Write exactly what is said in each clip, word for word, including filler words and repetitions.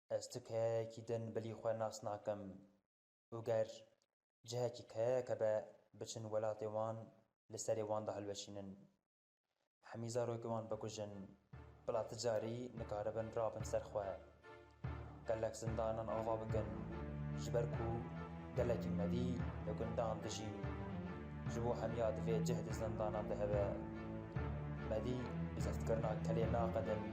Ez tu keyekî din bilî xwe nas nakim û ger cihekî keyeke be, biçin welatê wan, li serê wan de hilweşînin. Hemî zarokê wan bikujin, bila ti carî nikaribin rabin ser xwe. Gelek zindanan ava bikin, ji ber ku gelekî medî li gundan dijîn. Ji bo hemiya divê cih di zindanan de hebe. Medî bi zeftkirina kelê naqedin.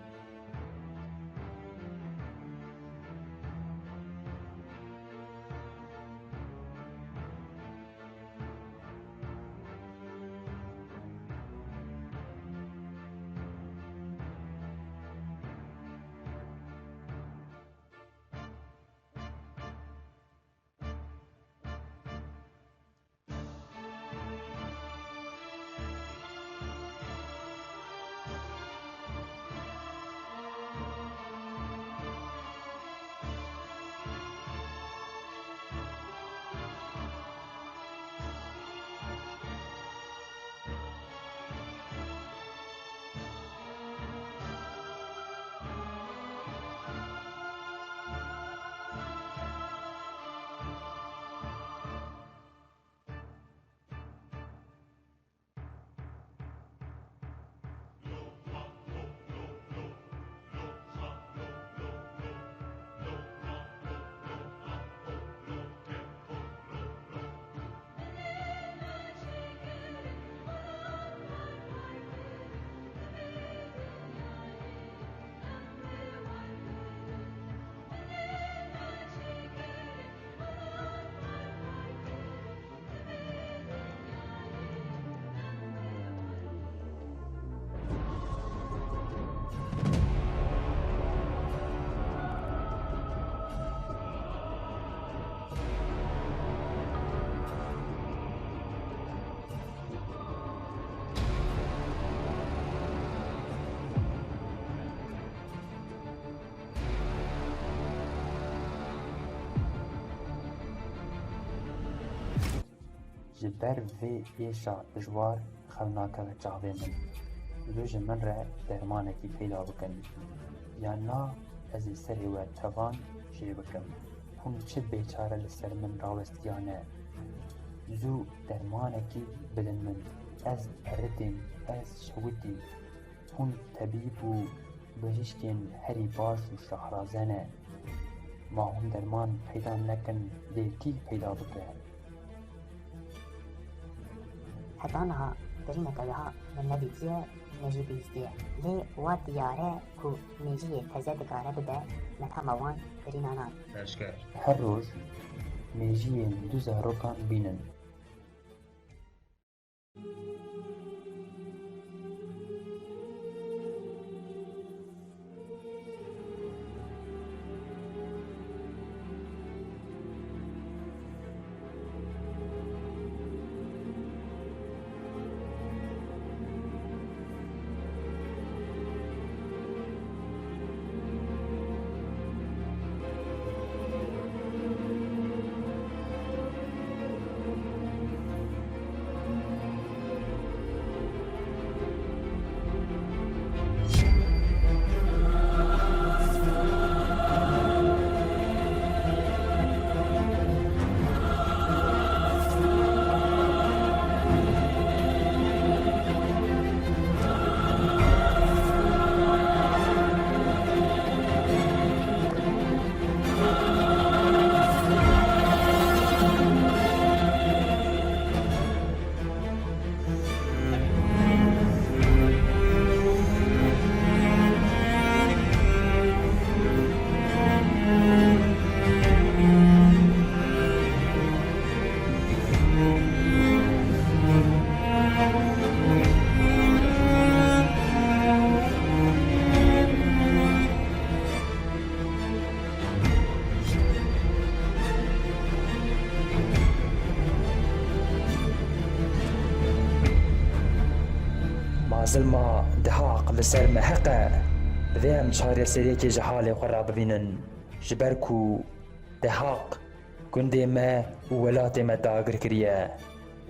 Ji ber vê êşa dijwar xew nakeve çavê min. Zû ji min re dermanekî peyda bikin. Ya na ez ê serê we tevan jê bikim. Hûn çi bêçare li ser min rawestiyane. Zû dermanekî bidin min. Ez eritîm, ez şewitîm. Hûn tebîb û bijîşkên herî baş û şahraze ne. Ma hûn derman peyda nekin, lê kî peyda bike? Heta niha birîneke wiha min nedîtiye, me jî bihîstiye. Lê wa diyar e ku mêjiyê teze dikare bibe methama wan birînanan. Eşker. Her roj mêjiyên du zarokan bînin. Ma zilma Dihaq li ser me heq e, divê em çareseriyekê ji halê xwe re bibînin, ji ber ku Dihaq gundê me û welatê me dagir kiriye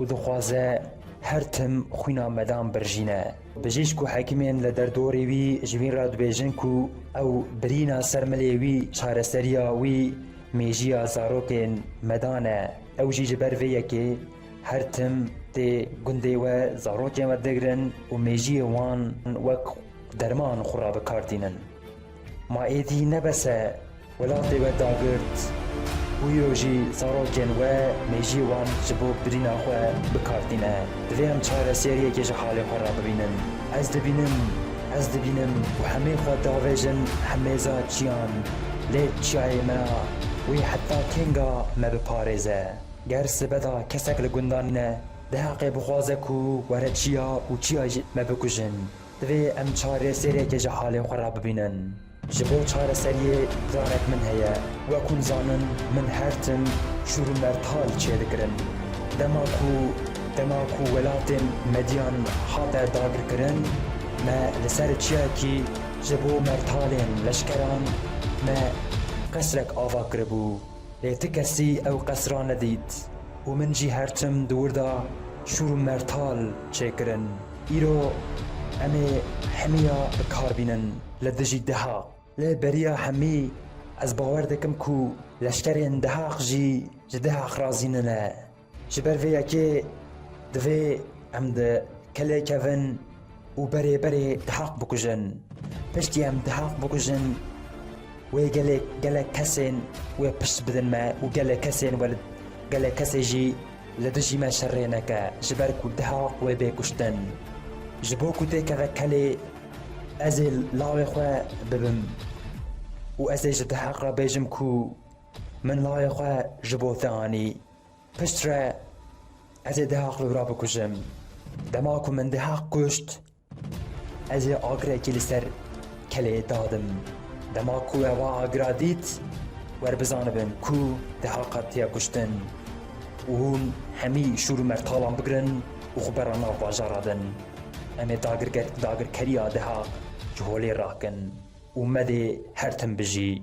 û dixwaze her tim xwîna medan birjîne. Bijîşk û hekîmên li derdorê wî ji wî re dibêjin ku ew birîna ser milê wî çareseriya wî mêjiya zarokên medan e. Ew jî ji ber vê yekê her tim tê gundê we zarokên we digrin û mêjiyê wan wek derman xwe re bi kar tînin. Ma êdî ne bes e welatê we dagirt û îro jî zarokên we mêjiyê wan ji bo birîna xwe bi kar tîne. Divê em çareseriyekê ji halê xwe re bibînin. Ez dibînim, ez dibînim û hemê xwe davêjin hemêza çiyan. Lê çiyayê me wî heta kênga me biparêze? Ger sibe de kesek li gundan nîne, Dihaqê bixwaze ku were çiya û çiya jî me bikujin. Divê em çareseriyekê ji halê xwe re bibînin. Ji bo çareseriyê planek min heye. Wek hûn zanin, min her tim şûr û mertal çêdikirin. Dema ku, dema ku welatê Medyan hate dagirkirin, me li ser çiyekî ji bo mertalên leşkeran me qesrek ava kiribû. Lê ti kesî ew qesra nedît û min jî her tim di wir de şûr û mertal çêkirin. Îro em ê hemiya bi kar bînin li dijî Dihaq. Lê beriya hemî ez bawer dikim ku leşkerên Dihaq jî ji Dihaq razî nine. Ji ber vê yekê divê em di kelê kevin û berê berê Dihaq bikujin. Piştî em Dihaq bikujin, wê gelê, gelek kesên wê pişt bidin me û gelek kesên we li, gelek kesê jî li dijî me şerê neke, ji ber ku Dihaq wê bê kuştin. Ji bo ku têkeve kelê, ez ê lawê xwe bibim û ez ê ji Dihaq re bêjim ku min lawê xwe ji bo te anî. Piştre ez ê Dihaq li wira bikujim. Dema ku min Dihaq kuşt, ez ê agirekî li ser kelê dadim. Dema ku ewa agira dît, werbizanibin ku Dihaq hatiye kuştin û hûn hemî şûr û mertalan bigirin û xwe bera nav bajara din. Em ê dagirger-, dagirkeriya Dihaq ji holê rakin û me dê her tim bijî.